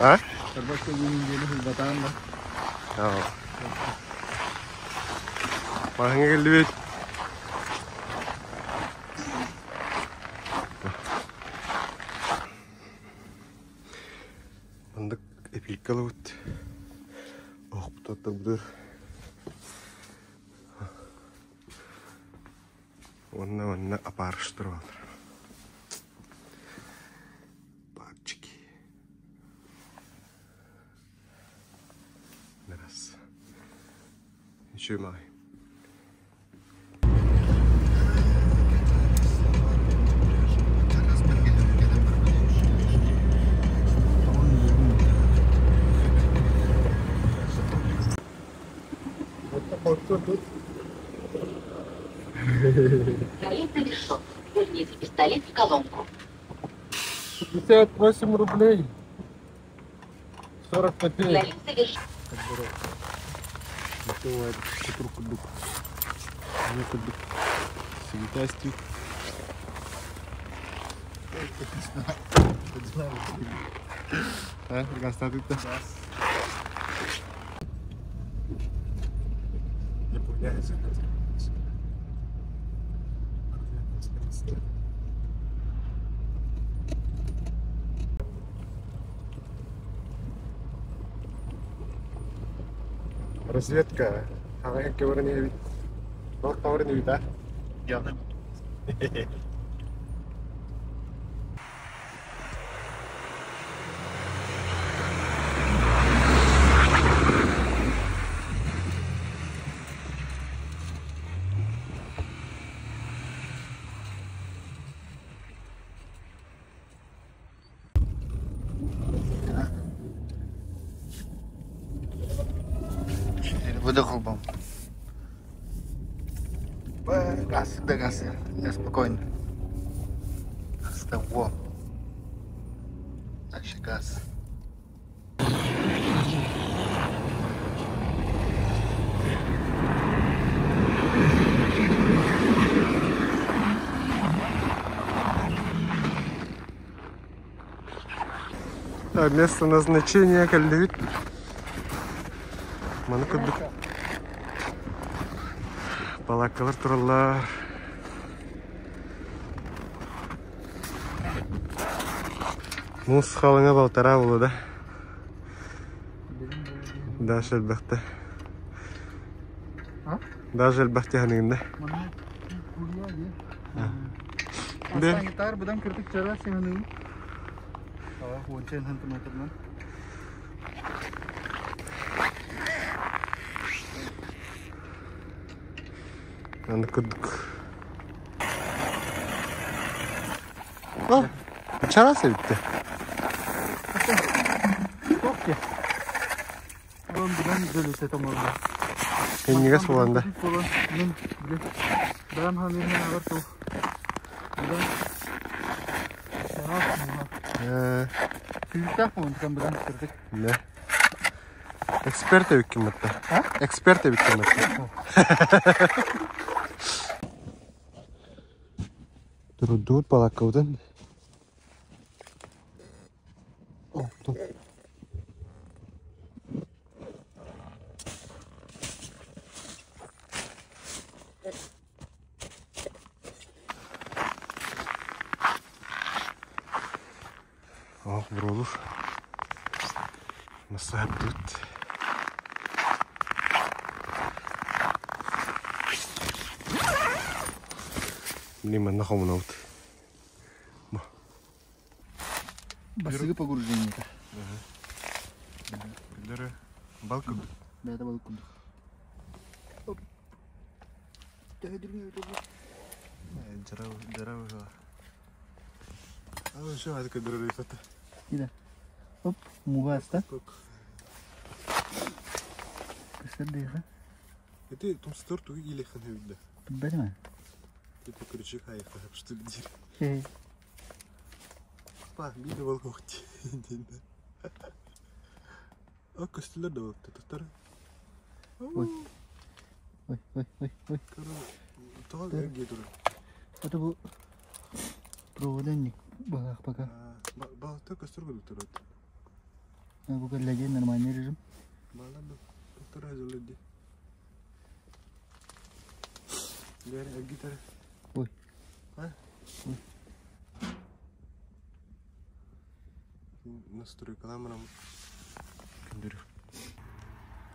А? Маһыҥа кэллибит. Маннык эпилка ылабыт. Оһохпутуттан Уонна манна опарыштар бааллар. Парчики. Раз. Еще май. Проект завершен. Верните пистолет в колонку. 58 рублей. 40 копеек. Проект завершен. Разведка. Аҕа көбөрөн эбит. Туох табарын эбит а? Явно. Выдохол бом. Газ, да газ, я спокойно. Во. Дальше газ. Место назначения кэллибит. Маны курдук балааккалар тураллар. Муус халыҥа балтараа буолуо да. Даже элбэхтэ. Даже элбэхтэ ханыгын да. Санитар быдан кырдык чара сыһаныым. Уонча сантиметрынан. Аны курдук. О, чараас эбитте. Окей. Быдан быдан дөлүтэ тоҥордо. Иннигес буолан да. Мен быдан ханыырынан агар тыл. Быдан чараас муха. Күүстээх буолан быдан кырдык. Не. Эксперт эбиккин батта. Эксперт эбиккин батта. Турудуут балаккабытын. Ох, буруолур. Массаһардыбыт. Билигин манна хомунабыт. Басыгы погружение. Күллөрө бал курдук. Бэйэтэ балык курдук. Төһө дүрүҥ эбитэ бу? Дьара дьара быһыла. А, что это көдөрөр эбит. Ида. Оп, муга аста. Көстөр дыйха. Это тумстор тугу илехэн хэвдэ. Билбэтим. Типа крючок хайха, что ли дир. Па, биир балык охти диэн. А көстүлэр да балыкта тутар. Ой. Ой, ой, ой, ой. Тоҕо эргиэ турар. Это бу проводник. Быһах пока. Балта көстөр курдук турат. Бу кэллэги нормальный режим. Бала да полтора жылы ди. Бер гитара. Ой. А? Ой. Настройкалаан баран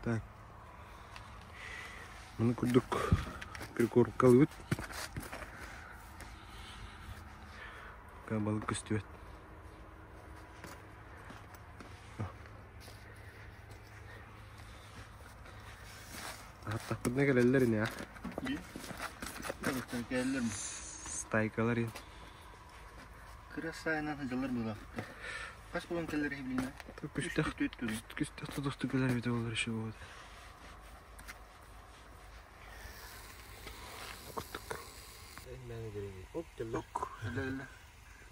Так. Маны курдук прикоркалыбыт. Балык көстүбэт. Аттахпытына кэлэллэр ини а. Кэлэллэр Стайкалар ин. Кыра сайынан сылдьаллар быылаахтар. Хас буолан кэллэр иһилинэ? Күстэх күстэх тутусту кэлэр эбитэ буолар еще вот.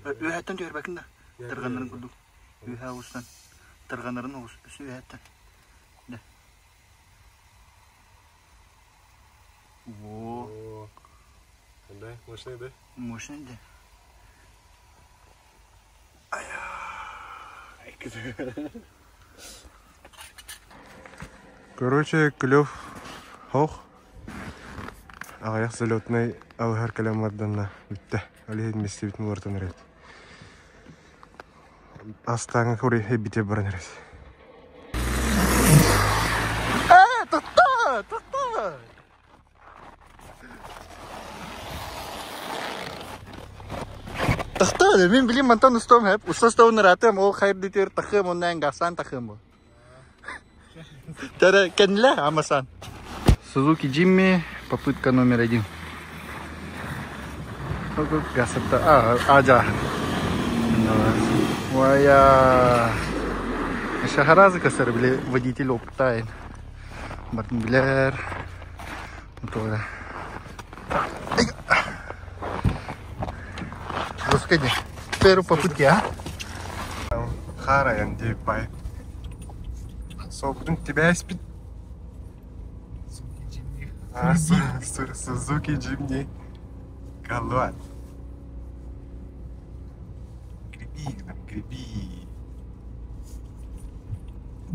Үөһэттэн түһэрбэкин да. Тарҕанарын курдук. Үөһэ оҕустан. Тарҕанарын оҕус өссө үөһэттэн. Да. О. Да, мощный, да? Мощный, да. Короче, клев хох. Аҕыйах залетнай алыһар кэлэн барданна бүттэ. Ол иһин миссибитин уларытан эрэбит. Астааҥҥа курый бите баран эрэбит. Э, тохтоо, тохтоо. Тохтоо, мин билим мантан устуом хэп. Уста устабын ыраатыам, ол хайыр тахыам, онно эн гасаан тахыам бу. Тара кэннилэ амасан. Сузуки Джимми, попытка номер один. Гасатта, а, ажа. Вая. Шахаразы касар биле водитель опытайын. Бартын билер. Туора. Господи, первой попытки, а? Харайан диэбит бай. Солбутун тибээспит. Сузуки Jimny. Галуат. Гриби, гриби.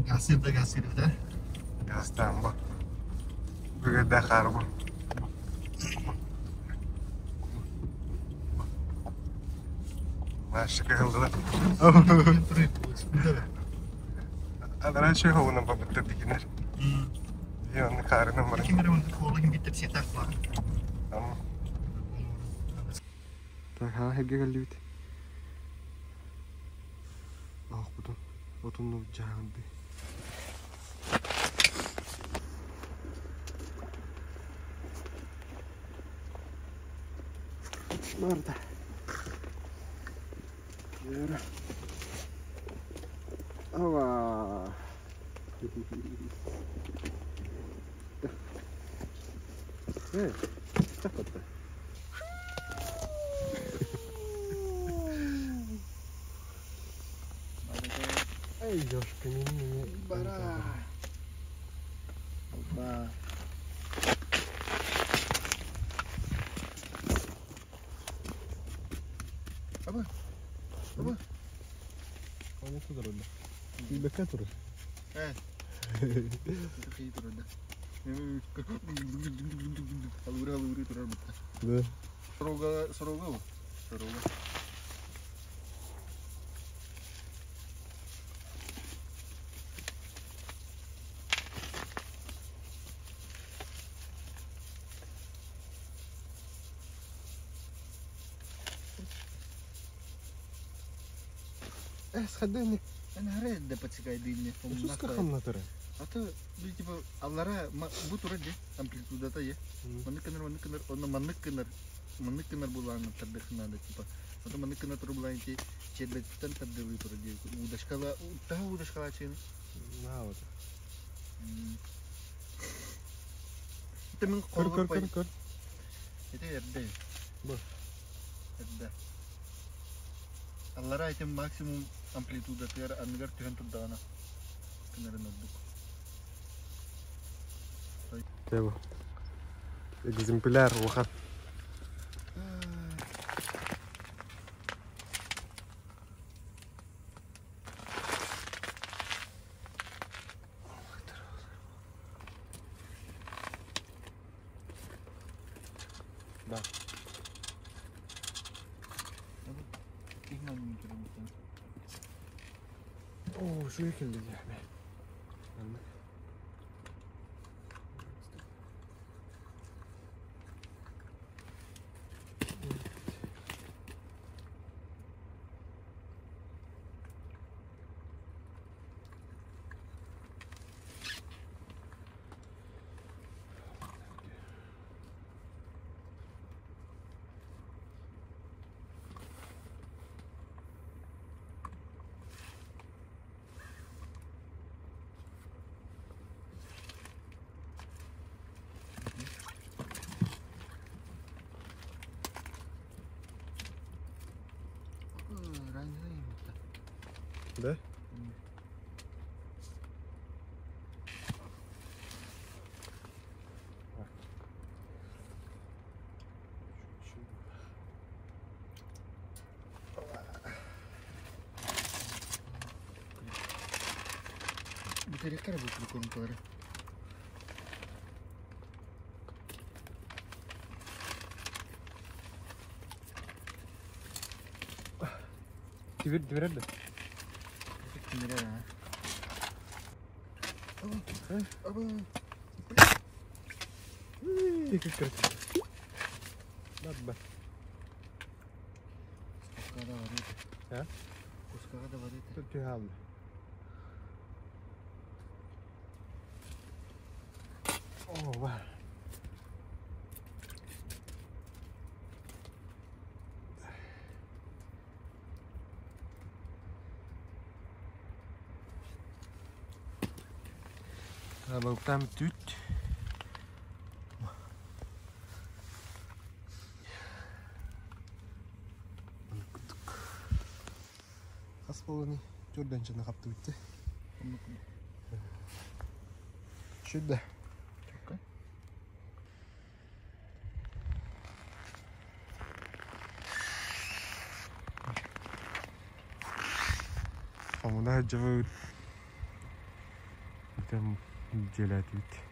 Гасыр да гасыр да. Газтан бу. Бүгүн да хаар бу. Маша кыһыллылар. Анараа чөһө бабыттар дигинер. Онны хаарынан баран. Ким эрэ оннук биттер сетах бар. Так, haa herge кэллибит. Аахпытын отунну жаһанды. Марта. Yürü. Ава. Э, так вот. Эй, ёшка, меня Бара. Опа. Аба. Аба. Аны турар Бэкэ турар. Э. Кый турар да. Алура алура турар бутта. Да. Сорога сорога бу. Сорога. Э, сходи, Эн хара да подсекай дыйне. Хамна турар. А то били типа аллара бу турар де амплитудата е. Маннык кынар, маннык кынар, онно маннык кынар, маннык кынар булааны тардых надо типа. Потом маннык кынар тур булаан ти чербеттен тардылыы турар де. Удашкала, таha удашкала чын. На вот. Это мен Көр, көр, көр, көр. Это эрде. Бу. Эрде. Аллара этим максимум амплитуда тер аныгар түһэн турдаҕына кынарын ордук. Тебу. Экземпляр улахан. Оо, үчүгэй кэллэ дии. Маннык. Да? Бүтэриэххэ эрэ бу прикормкалары. Тимир тимирэр да? Тимирэр аа. Бабба. Кускаҕа да барыыта. А? Кускаҕа да барыыта. Тут түһэ О, бар. Балыктаан бүттүбүт. Хас буолуоный? Төрдөнчөнү хаптыбыт дии. Шүдэ. Хомуна сылдьыбыт. Бүтэн дьиэлээтибит.